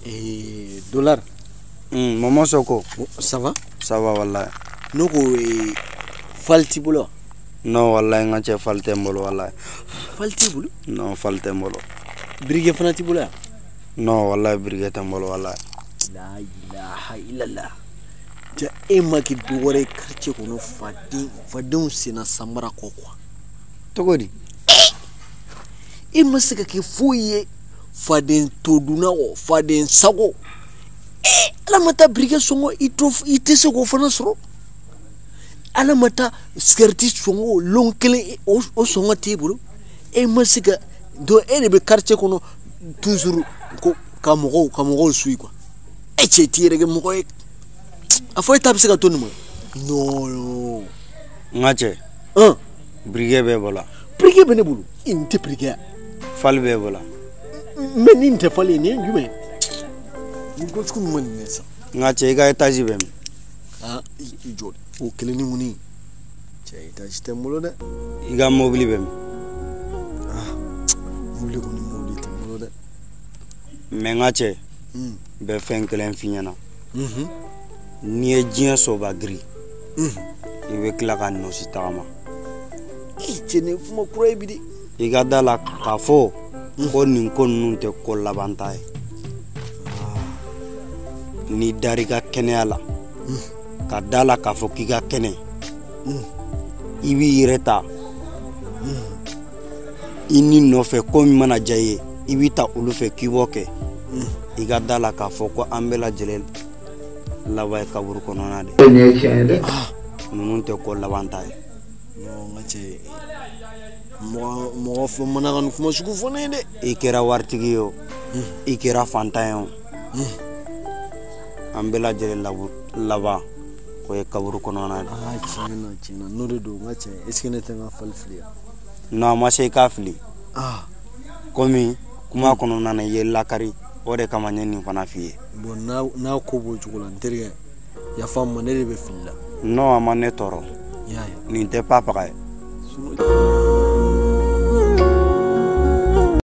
Eh, dollar. Maman Soko. Ça va? Ça va wallahi. Ne ko fali t'i bolo wa? Non wallahi n ka cɛ fali tɛ n bolo wallahi. Fali t'i bolo? Non fali tɛ n bolo. Briquet fana t'i bolo yan? Non wallahi briquet tɛ n bolo wallahi. La ilaha illallah. Ja e ma kɛ dɔ wɛrɛ ye quartier kɔnɔ fadenw senna samara kɔ quoi. Cogo di? E ma se ka kɛ foyi ye faden todunna kɔ faden sago. Ala ma taa briquet sɔngɔ i tɛ se k'o fana sɔrɔ. Ala ma taa sigɛriti sɔngɔ lon kelen o sɔngɔ t'e bolo. E ma se ka donc e de bɛ quartier kɔnɔ toujours ko ka mɔgɔw suit quoi. E cɛ t'i yɛrɛ kɛ mɔgɔ ye. A fɔ e ta bɛ se ka to nin ma. Non. N ka cɛ. Briquet b'e bolo. Briquet bɛ ne bolo. I nin tɛ briquet ya. Fali b'e bolo. Mais nin tɛ fali ye, nin ye jumɛn ye? Nin ko sugu min ma nin ye sisan. N ka cɛ i ka étage bɛ min? Ah i jɔ o kelen ni mun ye? Cɛ étage tɛ n bolo dɛ. I ka mobili bɛ min? Ah mobili kɔni mobili tɛ n bolo dɛ. Mais n ka cɛ. N bɛ fɛn kelen f'i ɲɛna. N'i ye diɲɛ soba giri. I bɛ tila ka nɔsi tagama. I cɛ nin ye kuma kura ye bi de. I ka da la k'a fɔ ko nin ko ninnu tɛ ko laban ta ye. N'i dar'i ka kɛnɛya la. Ka da la k'a fɔ k'i ka kɛnɛ. I b'i yɛrɛ ta. I ni nɔfɛ ko min mana diya i ye i b'i ta olu fɛ k'i b'o kɛ. I ka da la k'a fɔ ko an bɛɛ lajɛlen laban ye kaburu kɔnɔna de. Nin ye tiɲɛ ye dɛ. Ninnu tɛ ko laban ta ye. Non n ka cɛ mɔgɔ fɔ mana ka nin kuma sugu fɔ ne ye dɛ. I kɛra waritigi ye o, i kɛra fantan ye o, an bɛɛ lajɛlen laban o ye kaburu kɔnɔna de. Ah tiɲɛ na n'o de don n ka cɛ est ce que ne tɛ n ka fali fili yan? Non a ma se i k'a fili. Ah. Komi kuma kɔnɔna na i ye lakari o de kama n ye nin fana f'i ye. Bon n'a ko b'o cogo la n terikɛ yafa n ma ne de bɛ fili la. Non a ma ne tɔɔrɔ. I y'a ye. Nin tɛ papaga ye.